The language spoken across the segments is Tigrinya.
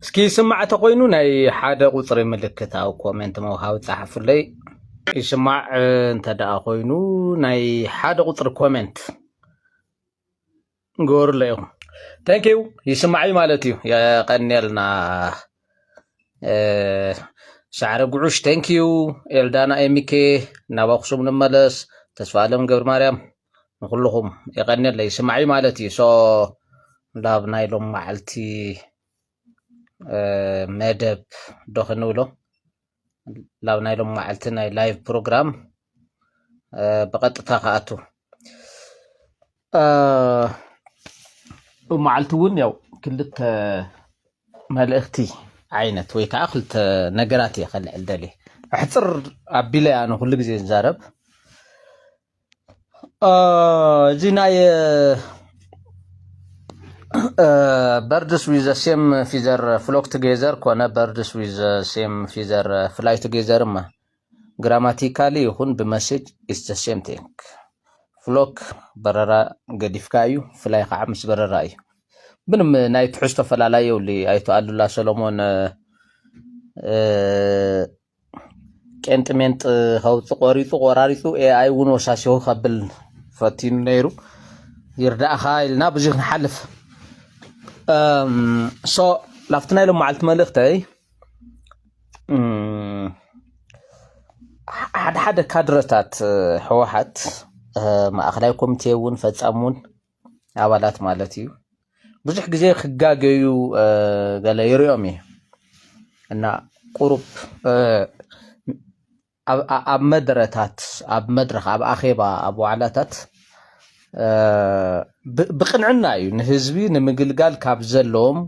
እስኪ ይስማዕ ተኮይኑ ናይ ሓደ ቁፅሪ ምልክት ኣብ ኮሜንት መውሃብ ፃሓፉለይ። ይስማዕ እንተ ደኣ ኮይኑ ናይ ሓደ ቁፅሪ ኮሜንት ግበሩለይ ኢኹም። Thank you። ይስማዕ እዩ ማለት እዩ። የቐንየልና። ሳዕረ ጉዑሽ thank you። ኤልዳና ኤሚኬ ናብ ኣክሱም ንመለስ። ተስፋ ኣለም ገብረ ማርያም ንኩልኹም የቐንየለይ። ይስማዕ እዩ ማለት እዩ። So ላብ ናይ ሎም መዓልቲ መደብ ዶ ክንብሎ ላብ ናይ ሎም መዓልቲ ናይ ላይቭ ፕሮግራም ብቐጥታ ክኣቱ። መዓልቲ እውን ያው ክልተ መልእኽቲ ዓይነት ወይ ከዓ ክልተ ነገራት እየ ከልዕል ደልየ። ኣሕፅር ኣቢለ እያ ንኩሉ ግዜ ዝዛረብ። እዚ ናይ birds with the same feather flock together ኮነ birds with the same feather fly together ማ ግራማቲካሊ ይኹን ብመሴጅ is the same thing። ፍሎክ በረራ ገዲፍካ እዩ፣ ፍላይ ከዓ ምስ በረራ እዩ። ምንም ናይ ትሕዝቶ ፈላላይ የብሉ። ኣይቶ ኣሉላ ሰሎሞን ቄንጥ ሜንጥ ከውፅ ቆሪፁ ቆራሪፁ ኤኣይ እውን ወሳሲኹ ከብል ፈቲኑ ነይሩ። ይርዳእኻ ኢልና ብዙ ክንሓልፍ። So ላብቲ ናይ ሎም መዓልቲ መልእኽተይ ሓደ ሓደ ካድረታት ህወሓት ማእኸላይ ኮሚቴ እውን ፈፃሚ እውን ኣባላት ማለት እዩ ብዙሕ ግዜ ክጋገዩ ገለ ይሪኦም እየ እና ቁሩብ ኣብ መድረታት ኣብ መድረኽ ኣብ ኣኼባ ኣብ ዋዕላታት ብቅንዕና እዩ ንህዝቢ ንምግልጋል ካብ ዘለዎም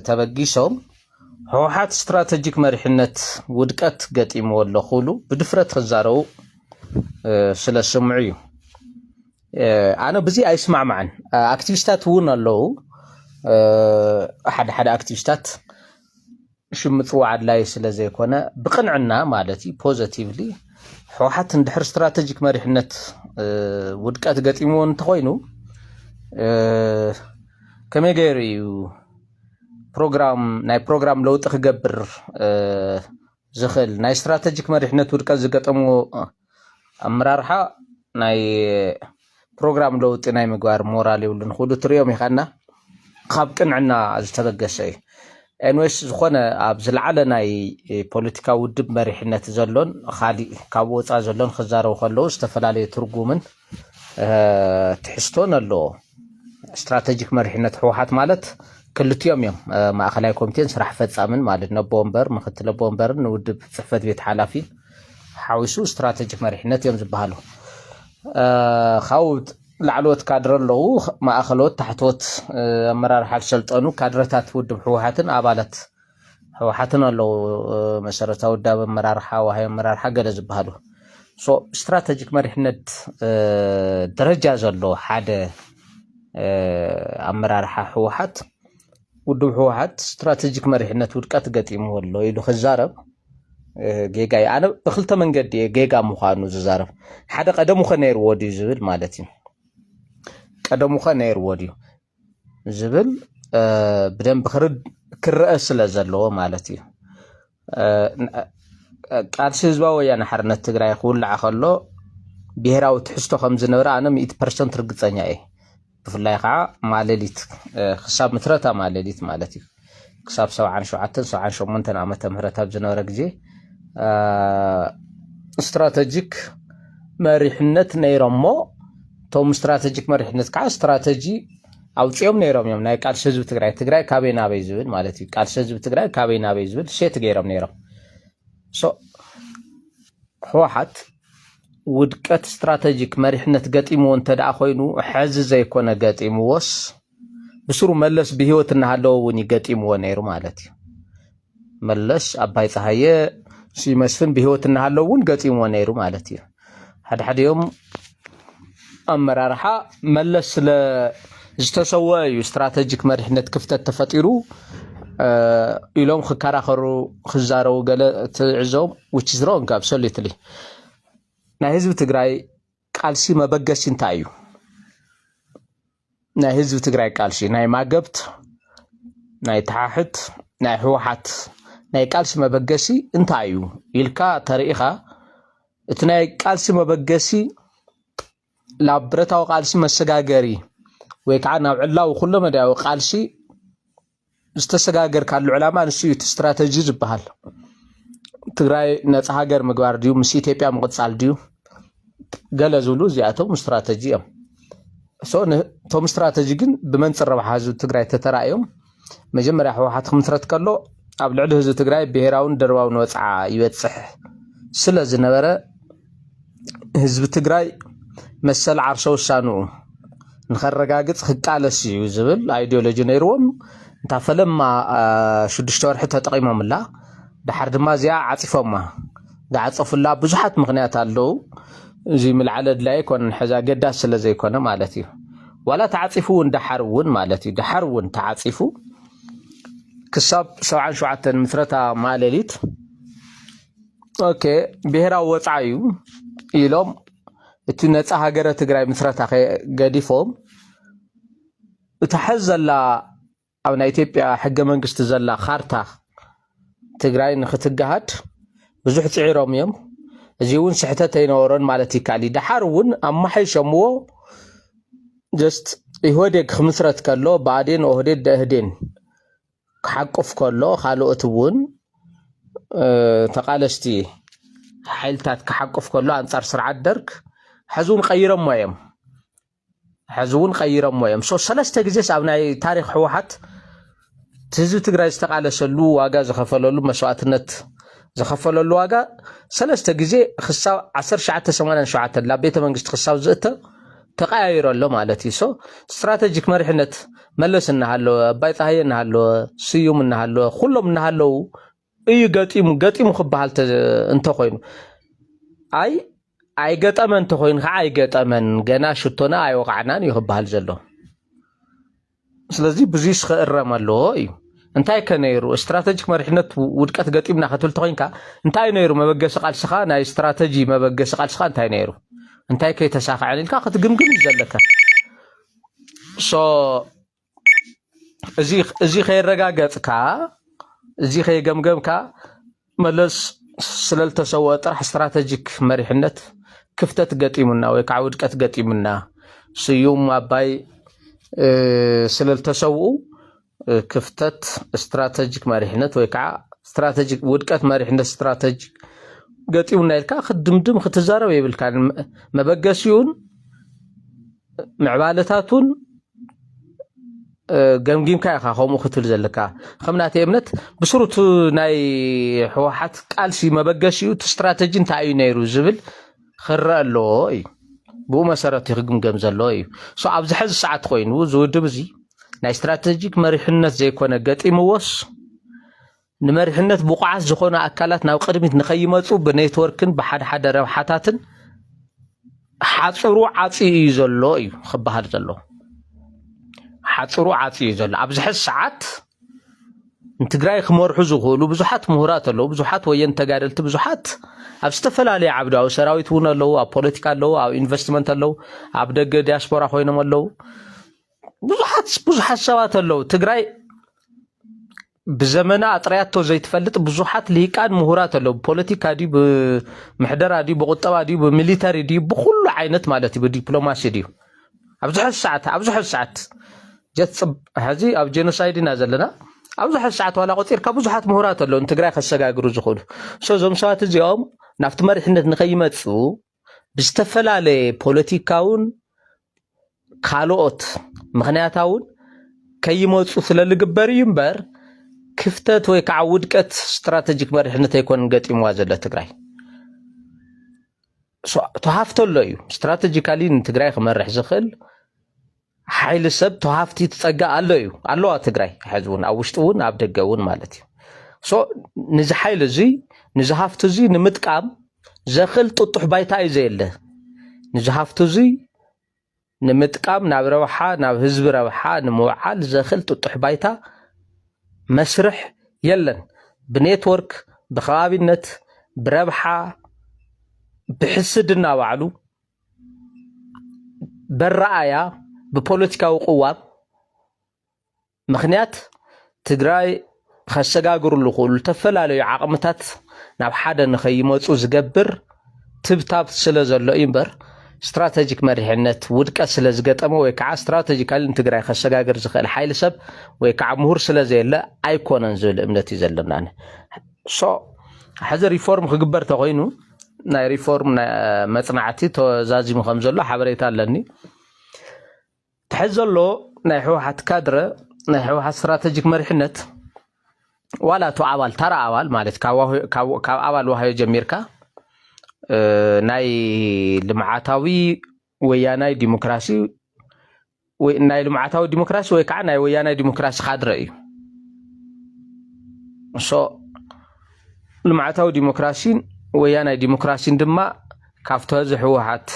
ተበጊሶም ህወሓት ስትራተጂክ መሪሕነት ውድቀት ገጢምዎ ኣሎ ክብሉ ብድፍረት ክዛረቡ ስለ ዝስምዑ እዩ። ኣነ ብዚ ኣይስማዕማዕን። ኣክቲቪስታት እውን ኣለዉ። ሓደ ሓደ ኣክቲቪስታት ሽም ምፅዋዕ ኣድላይ ስለ ዘይኮነ ብቅንዕና ማለት እዩ positively ህወሓት እንድሕር ስትራተጂክ መሪሕነት ውድቀት ገጢምዎ እንተኮይኑ ከመይ ገይሩ እዩ ፕሮግራም ናይ ፕሮግራም ለውጢ ክገብር ዝኽእል ናይ ስትራተጂክ መሪሕነት ውድቀት ዝገጠምዎ ኣመራርሓ ናይ ፕሮግራም ለውጢ ናይ ምግባር ሞራል የብሉን ክብሉ ትሪኦም ኢኻና ካብ ቅንዕና ዝተበገሰ እዩ። ኤንዌስ ዝኾነ ኣብ ዝለዓለ ናይ ፖለቲካ ውድብ መሪሕነት ዘሎን ካሊእ ካብ ወፃ ዘሎን ክዛረቡ ከለዉ ዝተፈላለየ ትርጉምን ትሕዝቶን ኣለዎ። ስትራተጂክ መሪሕነት ህወሓት ማለት ክልቲኦም እዮም። ማእኸላይ ኮሚቴን ስራሕ ፈፃምን ማለት ነቦ ወንበር ምክትል ኣቦ ወንበርን ንውድብ ፅሕፈት ቤት ሓላፊን ሓዊሱ ስትራተጂክ መሪሕነት እዮም ዝበሃሉ። ካብኡ ላዕለዎት ካድረ ኣለዉ። ማእኸሎት ታሕተዎት ኣመራርሓ ዝሰልጠኑ ካድረታት ውድብ ህወሓትን ኣባላት ህወሓትን ኣለዉ። መሰረታዊ ውዳብ ኣመራርሓ ዋሃይ ኣመራርሓ ገለ ዝበሃሉ ስትራተጂክ መሪሕነት ደረጃ ዘሎ ሓደ ኣመራርሓ ህወሓት ውድብ ህወሓት ስትራተጂክ መሪሕነት ውድቀት ገጢምዎ ኣሎ ኢሉ ክዛረብ ጌጋ እዩ። ኣነ ብክልተ መንገዲ እየ ጌጋ ምዃኑ ዝዛረብ። ሓደ ቀደሙ ከ ነይርዎ ድዩ ዝብል ማለት እዩ። ቀደሙ ከ ነይርዎ ድዩ ዝብል ብደንብ ክርእ ስለ ዘለዎ ማለት እዩ። ቃልሲ ህዝባዊ ወያነ ሓርነት ትግራይ ክውላዕ ከሎ ብሄራዊ ትሕዝቶ ከም ዝነበረ ኣነ ሚእቲ ፐርሰንት ርግፀኛ እየ። ብፍላይ ከዓ ማለሊት ክሳብ ምትረታ ማለሊት ማለት እዩ ክሳብ ሰብዓን ሸውዓተን ሰብዓን ሸሞንተን ዓመተ ምህረት ኣብ ዝነበረ ግዜ ስትራተጂክ መሪሕነት ነይሮሞ እቶም ስትራተጂክ መሪሕነት ከዓ ስትራተጂ ኣውፂኦም ነይሮም እዮም ናይ ቃልሲ ህዝቢ ትግራይ ትግራይ ካበይ ናበይ ዝብል ማለት እዩ ቃልሲ ህዝቢ ትግራይ ካበይ ናበይ ዝብል ሴት ገይሮም ነይሮም ህወሓት ውድቀት ስትራተጂክ መሪሕነት ገጢምዎ እንተ ደኣ ኮይኑ ሕዚ ዘይኮነ ገጢምዎስ ብስሩ መለስ ብህይወት እናሃለወ እውን ይገጢምዎ ነይሩ ማለት እዩ። መለስ ኣባይ ፀሃየ ስዩም መስፍን ብህይወት እናሃለዉ እውን ገጢምዎ ነይሩ ማለት እዩ። ሓድሓዲኦም ኣመራርሓ መለስ ስለ ዝተሰወ እዩ ስትራተጂክ መሪሕነት ክፍተት ተፈጢሩ ኢሎም ክከራኸሩ ክዛረቡ ገለ ትዕዘቦም which is wrong absolutely ናይ ህዝቢ ትግራይ ቃልሲ መበገሲ እንታይ እዩ ናይ ህዝቢ ትግራይ ቃልሲ ናይ ማገብት ናይ ተሓሕት ናይ ህወሓት ናይ ቃልሲ መበገሲ እንታይ እዩ ኢልካ ተርኢኻ፣ እቲ ናይ ቃልሲ መበገሲ ናብ ብረታዊ ቃልሲ መሰጋገሪ ወይ ከዓ ናብ ዕላዊ ኩሎ መዳያዊ ቃልሲ ዝተሰጋገርካሉ ዕላማ ንሱ እዩ እቲ ስትራተጂ ዝበሃል። ትግራይ ነፃ ሃገር ምግባር ድዩ፣ ምስ ኢትዮጵያ ምቕፃል ድዩ፣ ገለ ዝብሉ እዚኣቶም ስትራተጂ እዮም። እቶም ስትራተጂ ግን ብመንፅር ረብሓ ህዝቢ ትግራይ ተተራእዮም፣ መጀመርያ ህወሓት ክምስረት ከሎ ኣብ ልዕሊ ህዝቢ ትግራይ ብሄራውን ደርባውን ወፅዓ ይበፅሕ ስለ ዝነበረ፣ ህዝቢ ትግራይ መሰል ዓርሰ ውሳንኡ ንኸረጋግፅ ክቃለስ እዩ ዝብል ኣይዲዮሎጂ ነይርዎም። እንታ ፈለማ ሽዱሽተ ወርሒ ተጠቒሞምላ፣ ድሓር ድማ እዚኣ ዓፂፎማ። ዝዓፀፉላ ብዙሓት ምኽንያት ኣለዉ። እዚ ምልዓል ኣድላይ ኣይኮነን፣ ሕዚ ኣገዳሲ ስለ ዘይኮነ ማለት እዩ። ዋላ ተዓፂፉ እውን፣ ድሓር እውን ማለት እዩ፣ ድሓር እውን ተዓፂፉ ክሳብ ሰብዓን ሸውዓተን ምስረታ ማለሊት፣ ኦኬ፣ ብሄራዊ ወፅዓ እዩ ኢሎም እቲ ነፃ ሃገረ ትግራይ ምስረታ ገዲፎም፣ እታ ሕዚ ዘላ ኣብ ናይ ኢትዮጵያ ሕገ መንግስቲ ዘላ ካርታ ትግራይ ንክትገሃድ ብዙሕ ፅዒሮም እዮም። እዚ እውን ስሕተት ኣይነበሮን ማለት ይከኣል እዩ። ድሓር እውን ኣመሓይሸምዎ። ጀስት ኢህወዴግ ክምስረት ከሎ ብኣዴን፣ ኦህዴድ፣ ደእህዴን ክሓቁፍ ከሎ፣ ካልኦት እውን ተቃለስቲ ሓይልታት ክሓቁፍ ከሎ ኣንፃር ስርዓት ደርግ፣ ሕዚ እውን ቀይረሞ እዮም። ሕዚ እውን ቀይረሞ እዮም። ሶ ሰለስተ ግዜስ ኣብ ናይ ታሪክ ህወሓት ህዝቢ ትግራይ ዝተቃለሰሉ ዋጋ ዝኸፈለሉ መስዋእትነት ዝኸፈለሉ ዋጋ ሰለስተ ግዜ ክሳብ ዓሰርተ ትሽዓተ ሰማንያን ሸውዓተን ናብ ቤተ መንግስቲ ክሳብ ዝእተ ተቀያይሮ ኣሎ ማለት እዩ። ሶ ስትራተጂክ መሪሕነት መለስ እናሃለወ፣ ኣባይ ፀሃየ እናሃለወ፣ ስዩም እናሃለወ፣ ኩሎም እናሃለዉ እዩ ገጢሙ። ገጢሙ ክበሃል እንተኮይኑ፣ ኣይ ኣይገጠመን እንተኮይኑ ከዓ ኣይገጠመን፣ ገና ሽቶና ኣይወቃዕናን እዩ ክበሃል ዘሎ። ስለዚ ብዙይ ክእረም ኣለዎ እዩ። እንታይ ከ ነይሩ ስትራተጂክ መሪሕነት ውድቀት ገጢምና ክትብል ተኮይንካ፣ እንታይ ነይሩ መበገሲ ቃልስኻ? ናይ ስትራተጂ መበገሲ ቃልስኻ እንታይ ነይሩ? እንታይ ከይተሳክዐን ኢልካ ክትግምግም እዩ ዘለካ። ሶ እዚ ከየረጋገፅካ፣ እዚ ከየገምገምካ፣ መለስ ስለልተሰወ ጥራሕ ስትራተጂክ መሪሕነት ክፍተት ገጢሙና ወይ ከዓ ውድቀት ገጢሙና፣ ስዩም ኣባይ ስለልተሰውኡ ክፍተት ስትራተጂክ መሪሕነት ወይ ከዓ ስትራተጂክ ውድቀት መሪሕነት ስትራተጂክ ገጢሙና ኢልካ ክትድምድም ክትዛረብ የብልካ። መበገሲውን ምዕባለታቱን ገምጊምካ ኢኻ ከምኡ ክትብል ዘለካ። ከም ናተይ እምነት ብስሩቱ ናይ ህወሓት ቃልሲ መበገሲኡ እቲ ስትራተጂ እንታይ እዩ ነይሩ ዝብል ክረአ ኣለዎ እዩ። ብኡ መሰረት እዩ ክግምገም ዘለዎ እዩ። ሶ ኣብዚ ሕዚ ሰዓት ኮይኑ ዝውድብ እዚ ናይ ስትራተጂክ መሪሕነት ዘይኮነ ገጢምዎስ፣ ንመሪሕነት ብቑዓት ዝኾኑ ኣካላት ናብ ቅድሚት ንኸይመፁ ብኔትወርክን ብሓደ ሓደ ረብሓታትን ሓፅሩ ዓፂ እዩ ዘሎ እዩ ክበሃል ዘሎ። ሓፅሩ ዓፂ እዩ ዘሎ። ኣብዚ ሕዚ ሰዓት ንትግራይ ክመርሑ ዝኽእሉ ብዙሓት ምሁራት ኣለዉ፣ ብዙሓት ወየን ተጋደልቲ፣ ብዙሓት ኣብ ዝተፈላለየ ዓብዲ፣ ኣብ ሰራዊት እውን ኣለዉ፣ ኣብ ፖለቲካ ኣለዉ፣ ኣብ ኢንቨስትመንት ኣለዉ፣ ኣብ ደገ ዲያስፖራ ኮይኖም ኣለዉ። ብዙሓት ብዙሓት ሰባት ኣለዉ። ትግራይ ብዘመና ኣጥርያቶ ዘይትፈልጥ ብዙሓት ልሂቃን ምሁራት ኣለዉ። ብፖለቲካ ድዩ፣ ብምሕደራ ድዩ፣ ብቁጠባ ድዩ፣ ብሚሊተሪ ድዩ፣ ብኩሉ ዓይነት ማለት እዩ፣ ብዲፕሎማሲ ድዩ። ኣብዚ ሕዚ ሰዓት፣ ኣብዚ ሕዚ ሰዓት ጀት ጽብ-፣ ሕዚ ኣብ ጀኖሳይድ ኢና ዘለና። ኣብዚ ሕዚ ሰዓት ዋላ ቆጺርካ ብዙሓት ምሁራት ኣለዉ ንትግራይ ከሰጋግሩ ዝኽእሉ። ሶ እዞም ሰባት እዚኦም ናብቲ መሪሕነት ንኸይመጹ ብዝተፈላለየ ፖለቲካውን ካልኦት ምኽንያታውን ከይመፁ ስለ ዝግበር እዩ እምበር፣ ክፍተት ወይ ከዓ ውድቀት ስትራተጂክ መሪሕነት ኣይኮነን ገጢምዋ ዘሎ ትግራይ። ሶ-፣ ተሃፍቶ ኣሎ እዩ። ስትራተጂካሊ ንትግራይ ክመርሕ ዝኽእል ሓይሊ ሰብ ተሃፍቲ ትፀጋ ኣሎ እዩ። ኣለዋ ትግራይ ሕዚ እውን ኣብ ውሽጢ እውን ኣብ ደገ እውን ማለት እዩ። ሶ፣ ንዚ ሓይሊ እዚ፣ ንዚ ሃፍቲ እዚ ንምጥቃም ዘኽእል ጥጡሕ ባይታ እዩ ዘየለ። ንዚ ሃፍቲ እዚ ንምጥቃም ናብ ረብሓ፣ ናብ ህዝቢ ረብሓ ንምውዓል ዘኽእል ጥጡሕ ባይታ መስርሕ የለን። ብኔትወርክ፣ ብኸባቢነት፣ ብረብሓ፣ ብሕስድና ባዕሉ፣ በረኣያ፣ ብፖለቲካዊ ቅዋም ምኽንያት ትግራይ ከሰጋግርሉ ክእሉ ዝተፈላለዩ ዓቕምታት ናብ ሓደ ንኸይመፁ ዝገብር ትብታብ ስለ ዘሎ እዩ እምበር፣ ስትራተጂክ መሪሕነት ውድቀት ስለ ዝገጠመ ወይ ከዓ ስትራተጂካሊ ንትግራይ ከሰጋግር ዝኽእል ሓይሊ ሰብ ወይ ከዓ ምሁር ስለ ዘየለ ኣይኮነን ዝብል እምነት እዩ ዘለና። ሶ ሕዚ ሪፎርም ክግበር ተኮይኑ ናይ ሪፎርም መፅናዕቲ ተዛዚሙ ከም ዘሎ ሓበሬታ ኣለኒ። ትሕዝ ዘሎ ናይ ህወሓት ካድረ፣ ናይ ህወሓት ስትራተጂክ መሪሕነት፣ ዋላ እቲ ኣባል፣ ታራ ኣባል ማለት ካብ ኣባል ዋሃዮ ጀሚርካ ናይ ልምዓታዊ ወያናይ ዲሞክራሲ፣ ናይ ልምዓታዊ ዲሞክራሲ ወይ ከዓ ናይ ወያናይ ዲሞክራሲ ካድረ እዩ። ሶ ልምዓታዊ ዲሞክራሲን ወያናይ ዲሞክራሲን ድማ ካብቲ ህዚ ህወሓት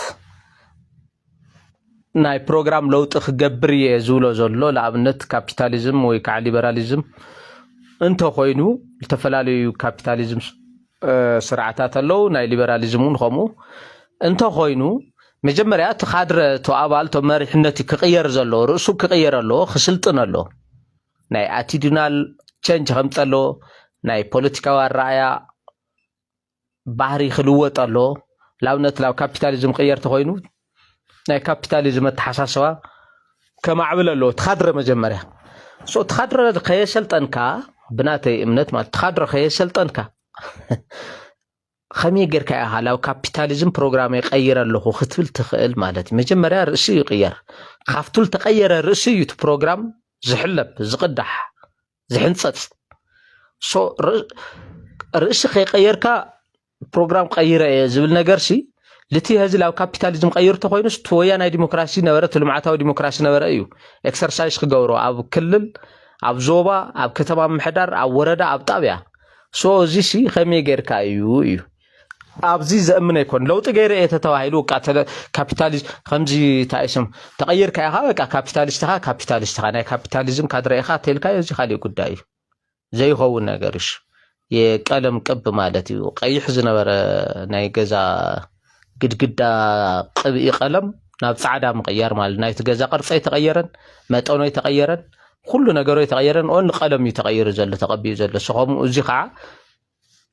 ናይ ፕሮግራም ለውጢ ክገብር እየ ዝብሎ ዘሎ፣ ንኣብነት ካፒታሊዝም ወይ ከዓ ሊበራሊዝም እንተኮይኑ፣ ዝተፈላለዩ ካፒታሊዝም ስርዓታት ኣለዉ፣ ናይ ሊበራሊዝም እውን ከምኡ እንተኮይኑ፣ መጀመርያ እቲ ካድረ፣ እቲ ኣባል፣ እቲ መሪሕነት ክቕየር ዘለዎ፣ ርእሱ ክቕየር ኣለዎ፣ ክስልጥን ኣለዎ። ናይ ኣቲዲናል ቸንጅ ከምፀ ኣለዎ፣ ናይ ፖለቲካዊ ኣረኣያ ባህሪ ክልወጥ ኣለዎ። ላብነት ላብ ካፒታሊዝም ቅየር ተኮይኑ ናይ ካፒታሊዝም ኣተሓሳስባ ከማዕብል ኣለዎ። እቲ ካድረ መጀመርያ ሶ እቲ ካድረ ከየሰልጠንካ፣ ብናተይ እምነት ማለት እቲ ካድረ ከየሰልጠንካ ከመይ ጌርካ ኢኻ ላብ ካፒታሊዝም ፕሮግራም ይቀይር ኣለኹ ክትብል ትኽእል ማለት እዩ። መጀመርያ ርእሲ ይቅየር። ካብቱ ልተቀየረ ርእሲ እዩ እቲ ፕሮግራም ዝሕለብ፣ ዝቅዳሕ፣ ዝሕንጸጽ። ሶ ርእሲ ከይቀየርካ ፕሮግራም ቀይረ እየ ዝብል ነገር ሲ ልቲ ህዚ ላብ ካፒታሊዝም ቀይሩ ተኮይኑስ እቲ ወያናይ ዲሞክራሲ ነበረ፣ እቲ ልምዓታዊ ዲሞክራሲ ነበረ እዩ ኤክሰርሳይዝ ክገብሮ ኣብ ክልል፣ ኣብ ዞባ፣ ኣብ ከተማ ምምሕዳር፣ ኣብ ወረዳ፣ ኣብ ጣብያ። ሶ እዚ ሲ ከመይ ጌርካ እዩ እዩ ኣብዚ ዘእምን ኣይኮን። ለውጢ ገይረ እየ ተተባሂሉ እቃ ተለ-፣ ካፒታሊስት ከምዚ እንታይ ስም ተቐይርካ ኢኻ፣ በቃ ካፒታሊስት ኢኻ፣ ካፒታሊስት ኢኻ፣ ናይ ካፒታሊዝም ካድረ ኢኻ ተልካዮ፣ እዚ ካሊእ ጉዳይ እዩ። ዘይኸውን ነገር እሽ። የቀለም ቅብ ማለት እዩ። ቀይሕ ዝነበረ ናይ ገዛ ግድግዳ ቅብኢ ቀለም ናብ ጻዕዳ ምቕያር ማለት ናይቲ ገዛ ቅርጺ ኣይተቐየረን፣ መጠኑ ኣይተቐየረን፣ ኩሉ ነገሩ ኣይተቐየረን። ኦንሊ ቀለም እዩ ተቐይሩ ዘሎ፣ ተቐቢኡ ዘሎ። ሶ ከምኡ እዚ ከዓ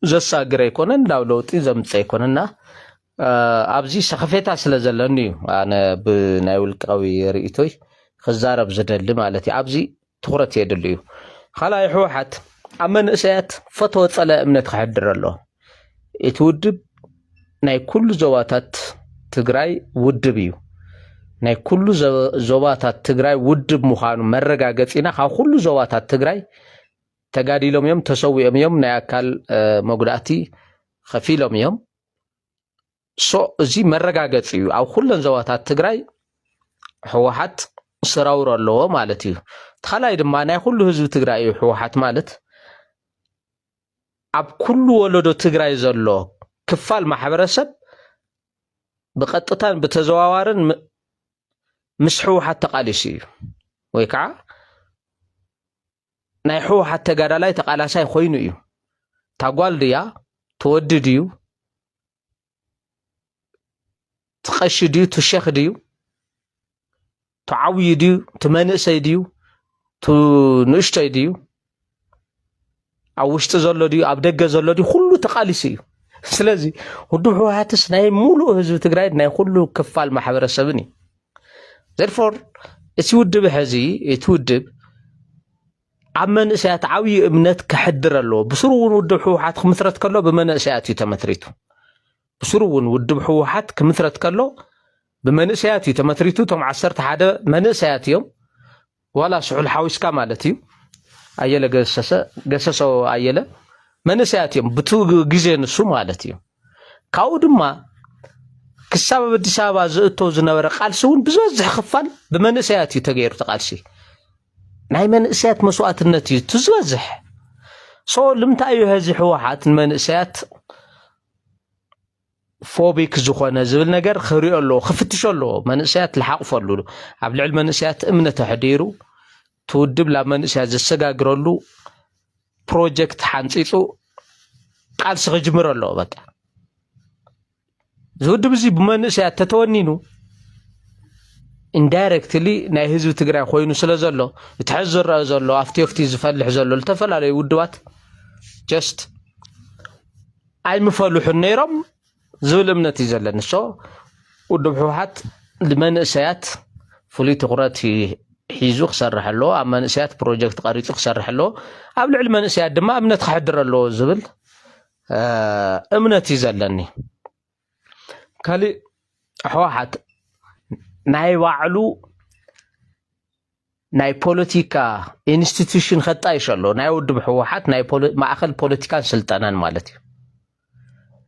ዘሳግር ኣይኮነን፣ ናብ ለውጢ ዘምጽእ ኣይኮነን። እና፣ እ፣ ኣብዚ ሰኸፌታ ስለ ዘለኒ እዩ ኣነ ብናይ ውልቃዊ ርእይቶይ ክዛረብ ዝደሊ ማለት እዩ። ኣብዚ ትኹረት የድሊ እዩ። ካልኣይ፣ ህወሓት ኣብ መንእሰያት ፈተወ ጸለአ እምነት ክሕድር ኣለዎ። እቲ ውድብ ናይ ኩሉ ዞባታት ትግራይ ውድብ እዩ። ናይ ኩሉ ዘ-፣ ዞባታት ትግራይ ውድብ ምዃኑ መረጋገጺና ካብ ኩሉ ዞባታት ትግራይ ተጋዲሎም እዮም፣ ተሰዊኦም እዮም፣ ናይ ኣካል፣ እ፣ መጉዳእቲ ከፊሎም እዮም። ሶ እዚ መረጋገጺ እዩ። ኣብ ኩለን ዞባታት ትግራይ ህወሓት ስራውሮ ኣለዎ ማለት እዩ። እቲ ካልኣይ ድማ ናይ ኩሉ ህዝቢ ትግራይ እዩ ህወሓት ማለት። ኣብ ኩሉ ወለዶ ትግራይ ዘሎ ክፋል ማሕበረሰብ ብቐጥታን ብተዘዋዋርን ም-፣ ምስ ህወሓት ተቃሊሱ እዩ። ወይ ከዓ ናይ ህወሓት ተጋዳላይ ተቃላሳይ ኮይኑ እዩ። እታ ጓል ድያ? እቲ ወዲ ድዩ? እቲ ቀሺ ድዩ? እቲ ሸኽ ድዩ? እቲ ዓብዪ ድዩ? እቲ መንእሰይ ድዩ? እቲ ንእሽቶይ ድዩ? ኣብ ውሽጢ ዘሎ ድዩ? ኣብ ደገ ዘሎ ድዩ? ኩሉ ተቃሊሱ እዩ። ስለዚ ውድብ ህወሓትስ ናይ ሙሉእ ህዝቢ ትግራይ፣ ናይ ኩሉ ክፋል ማሕበረሰብን እዩ። ዘርፎር እቲ ውድብ ሕዚ፣ እቲ ውድብ ኣብ መንእሰያት ዓብዪ እምነት ክሕድር ኣለዎ። ብስሩ እውን ውድብ ህወሓት ክምስረት ከሎ ብመንእሰያት እዩ ተመስሪቱ። ብስሩ እውን ውድብ ህወሓት ክምስረት ከሎ ብመንእሰያት እዩ ተመስሪቱ። እቶም ዓሰርተ ሓደ መንእሰያት እዮም። ዋላ ስሑል ሓዊስካ ማለት እዩ። ኣየለ ገሰሰ፣ ገሰሰ ኣየለ መንእሰያት እዮም። ብቱ ግዜ ንሱ ማለት እዩ። ካብኡ ድማ ክሳብ ኣብ ኣዲስ ኣበባ ዝእቶ ዝነበረ ቃልሲ እውን ብዝበዝሕ ክፋል ብመንእሰያት እዩ ተገይሩ። እቲ ቃልሲ ናይ መንእሰያት መስዋእትነት እዩ እቲ ዝበዝሕ። ሶ ልምንታይ እዩ ሀዚ ህወሓት ንመንእሰያት ፎቢክ ዝኾነ ዝብል ነገር ክሪኦ ኣለዎ፣ ክፍትሾ ኣለዎ። መንእሰያት ልሓቕፎ ኣሉ። ኣብ ልዕሊ መንእሰያት እምነት ኣሕዲሩ፣ እቲ ውድብ ላብ መንእሰያት ዘሰጋግረሉ ፕሮጀክት ሓንጺጹ ቃልሲ ክጅምር ኣለዎ። በቃ እዚ ውድብ እዚ ብመንእሰያት ተተወኒኑ፣ ኢንዳይረክትሊ ናይ ህዝቢ ትግራይ ኮይኑ ስለ ዘሎ፣ እቲ ሕዚ ዝረአ ዘሎ ኣብቲ ኣብቲ ዝፈልሕ ዘሎ ዝተፈላለዩ ውድባት just ኣይምፈሉሕን ነይሮም ዝብል እምነት እዩ ዘለኒ። So ውድብ ህወሓት ንመንእሰያት ፍሉይ ትኹረት ሂ- ሒዙ ክሰርሕ ኣለዎ። ኣብ መንእሰያት ፕሮጀክት ቀሪፁ ክሰርሕ ኣለዎ። ኣብ ልዕሊ መንእሰያት ድማ እምነት ክሕድር ኣለዎ ዝብል እ፣ እምነት እዩ ዘለኒ። ካልእ ህወሓት ናይ ባዕሉ ናይ ፖለቲካ ኢንስቲትዩሽን ከጣይሽ ኣሎ። ናይ ውድብ ህወሓት ናይ ፖለ- ማእኸል ፖለቲካን ስልጠናን ማለት እዩ።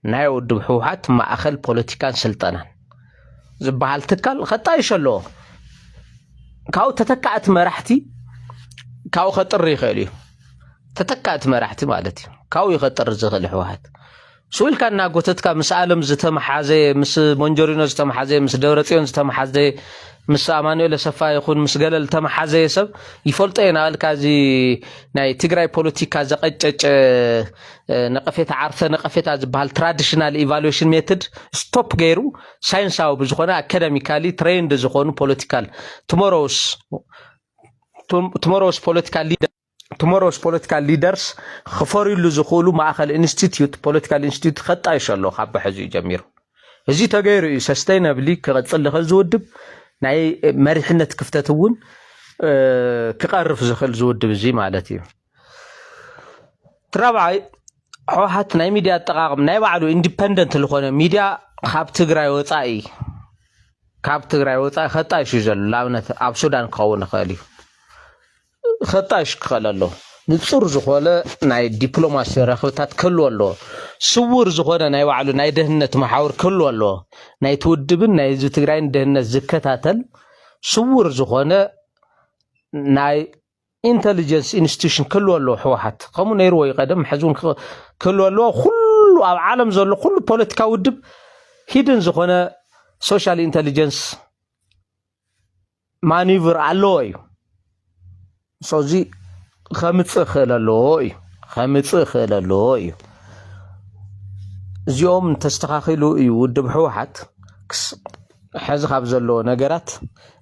ናይ ውድብ ህወሓት ማእኸል ፖለቲካን ስልጠናን ዝበሃል ትካል ከጣይሽ ኣለዎ። ካብኡ ተተካእቲ መራሕቲ ካብኡ ከጥሪ ይኽእል እዩ። ተተካእቲ መራሕቲ ማለት እዩ። ካብኡ እዩ ከጥሪ ዝኽእል ህወሓት። ስው ኢልካ እናጎተትካ ምስ ኣለም ዝተመሓዘየ፣ ምስ ሞንጆሪኖ ዝተመሓዘየ፣ ምስ ደብረፅዮን ዝተመሓዘየ፣ ምስ ኣማኑኤል ኣሰፋ ይኹን ምስ ገለ ዝተመሓዘየ ሰብ ይፈልጦ እየ እናበልካ እዚ ናይ ትግራይ ፖለቲካ ዘቐጨጨ እ፣ ነቐፌታ ዓርሰ ነቐፌታ ዝበሃል ትራዲሽናል ኢቫሉዌሽን ሜትድ ስቶፕ ገይሩ ሳይንሳዊ ብዝኾነ ኣካዳሚካሊ ትሬንድ ዝኾኑ ፖለቲካል ቱሞሮውስ ቱሞሮውስ ፖለቲካል ሊደር ቱሞሮውስ ፖለቲካል ሊደርስ ክፈርዩሉ ዝኽእሉ ማእኸል ኢንስቲትዩት ፖለቲካል ኢንስቲትዩት ከጣይሽ ኣሎ ካብ ብሕዚኡ ጀሚሩ። እዚ ተገይሩ እዩ ሰስተይነብሊ ክቕፅል ዝኽእል ዝውድብ ናይ መሪሕነት ክፍተት እውን እ፣ ክቐርፍ ዝኽእል ዝውድብ እዚ ማለት እዩ። እቲ ራብዓይ ህወሓት ናይ ሚድያ ኣጠቓቕም ናይ ባዕሉ ኢንዲፐንደንት ዝኾነ ሚድያ ካብ ትግራይ ወፃኢ ካብ ትግራይ ወፃኢ ከጣይሽ እዩ ዘሎ። ንኣብነት ኣብ ሱዳን ክኸውን ይኽእል እዩ። ከጣይሽ ክኽእል ኣሎ። ንፁር ዝኾነ ናይ ዲፕሎማሲ ረኽብታት ክህልዎ ኣለዎ። ስውር ዝኾነ ናይ ባዕሉ ናይ ደህንነት መሓውር ክህልዎ ኣለዎ። ናይቲ ውድብን ናይ ህዝቢ ትግራይን ደህንነት ዝከታተል ስውር ዝኾነ ናይ ኢንተሊጀንስ ኢንስቲቱሽን ክህልዎ ኣለዎ። ህወሓት ከምኡ ነይርዎ እዩ ቀደም፣ ሕዚ እውን ክህ- ክህልዎ ኣለዎ። ኩሉ ኣብ ዓለም ዘሎ ኩሉ ፖለቲካ ውድብ ሂድን ዝኾነ ሶሻል ኢንተሊጀንስ ማኒቨር ኣለዎ እዩ። ሶዚ ከምፅእ ክእል ኣለዎ እዩ። ከምፅእ ክእል ኣለዎ እዩ። እዚኦም እንተስተኻኺሉ እዩ ውድብ ህወሓት ክስ- ሕዚ ካብ ዘለዎ ነገራት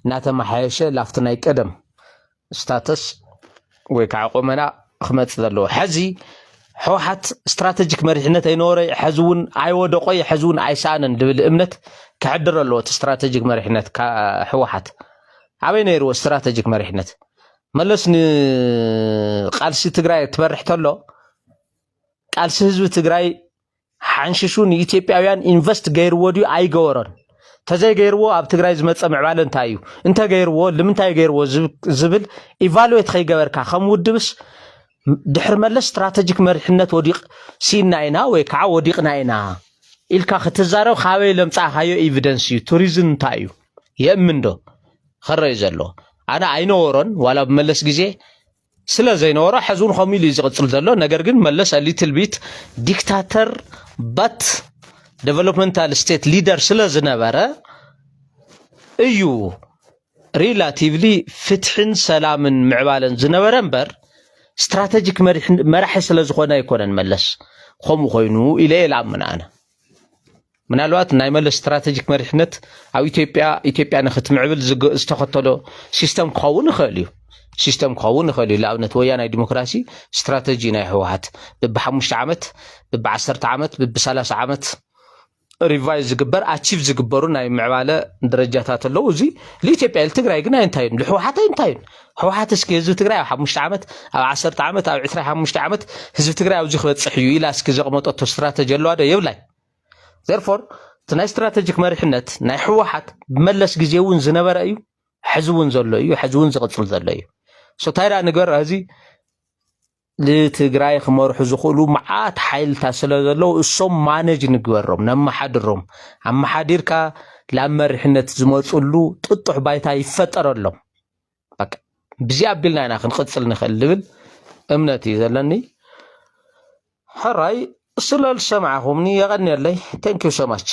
እናተመሓየሸ ላፍቲ ናይ ቀደም ስታተስ ወይ ከዓ ቁመና ክመፅእ ዘለዎ። ሕዚ ህወሓት ስትራተጂክ መሪሕነት ኣይነበረ፣ ሕዚ እውን ኣይወደቆ፣ ሕዚ እውን ኣይሰኣነን ዝብል እምነት ክሕድር ኣለዎ። እቲ ስትራተጂክ መሪሕነት ካ- ህወሓት ኣበይ ነይርዎ? ስትራተጂክ መሪሕነት መለስ ንቃልሲ ትግራይ ትመርሕ ተሎ ቃልሲ ህዝቢ ትግራይ ሓንሽሹ ንኢትዮጵያውያን ኢንቨስት ገይርዎ ድዩ ኣይገበሮን? ተዘይገይርዎ ኣብ ትግራይ ዝመፀ ምዕባለ እንታይ እዩ? እንተገይርዎ ንምንታይ ገይርዎ ዝብ- ዝብል ኢቫሉዌት ከይገበርካ ከም ውድብስ ድሕሪ መለስ ስትራተጂክ መሪሕነት ወዲቕ ሲና ኢና ወይ ከዓ ወዲቕና ኢና ኢልካ ክትዛረብ ካበይ ለምፃእካዮ ኤቪደንስ እዩ? ቱሪዝም እንታይ እዩ? የእምን ዶ? ከረዩ ዘሎ ኣነ ኣይነበሮን ዋላ ብመለስ ግዜ ስለ ዘይነበሮ ሕዚ እውን ከምኡ ኢሉ እዩ ዝቕፅል ዘሎ። ነገር ግን መለስ ሊትል ቢት ዲክታተር ባት ዴቨሎፕመንታል ስቴት ሊደር ስለ ዝነበረ እዩ ሪላቲቭሊ ፍትሕን ሰላምን ምዕባለን ዝነበረ እምበር ስትራተጂክ መሪሕ- መራሒ ስለ ዝኾነ ኣይኮነን መለስ ከምኡ ኮይኑ ኢለ እየ ዝኣምን ኣነ። ምናልባት ናይ መለስ ስትራተጂክ መሪሕነት ኣብ ኢትዮጵያ ኢትዮጵያ ንክትምዕብል ዝግ- ዝተኸተሎ ሲስተም ክኸውን ይኽእል እዩ። ሲስተም ክኸውን ይኽእል እዩ። ንኣብነት ወያናይ ዲሞክራሲ ስትራተጂ ናይ ህወሓት ብብሓሙሽተ ዓመት ብብዓሰርተ ዓመት ብብሰላሳ ዓመት ሪቫይዝ ዝግበር ኣቺቭ ዝግበሩ ናይ ምዕባለ ደረጃታት ኣለዉ። እዚ ንኢትዮጵያ ንትግራይ ግን ኣይንታዩን ንህወሓት ኣይንታዩን። ህወሓት እስኪ ህዝቢ ትግራይ ኣብ ሓሙሽተ ዓመት ኣብ ዓሰርተ ዓመት ኣብ ዕስራ ሓሙሽተ ዓመት ህዝቢ ትግራይ ኣብዚ ክበፅሕ እዩ ኢላ እስኪ ዘቕመጠቶ ስትራተጂ ኣለዋ ዶ? የብላይ። Therefore እቲ ናይ ስትራተጂክ መሪሕነት ናይ ህወሓት ብመለስ ግዜ እውን ዝነበረ እዩ፣ ሕዚ እውን ዘሎ እዩ፣ ሕዚ እውን ዝቕፅል ዘሎ እዩ። So እንታይ ደኣ ንግበር? እዚ ንትግራይ ክመርሑ ዝኽእሉ መዓት ሓይልታት ስለ ዘለዉ እሶም ማነጅ ንግበሮም፣ ነመሓድሮም። ኣመሓዲርካ ላብ መሪሕነት ዝመፅሉ ጥጡሕ ባይታ ይፈጠረሎም። በቃ ብዚ ኣቢልና ኢና ክንቕፅል ንኽእል ዝብል እምነት እዩ ዘለኒ። ሕራይ ስለ ዝሰማዕኹምኒ የቐንየለይ። Thank you so much።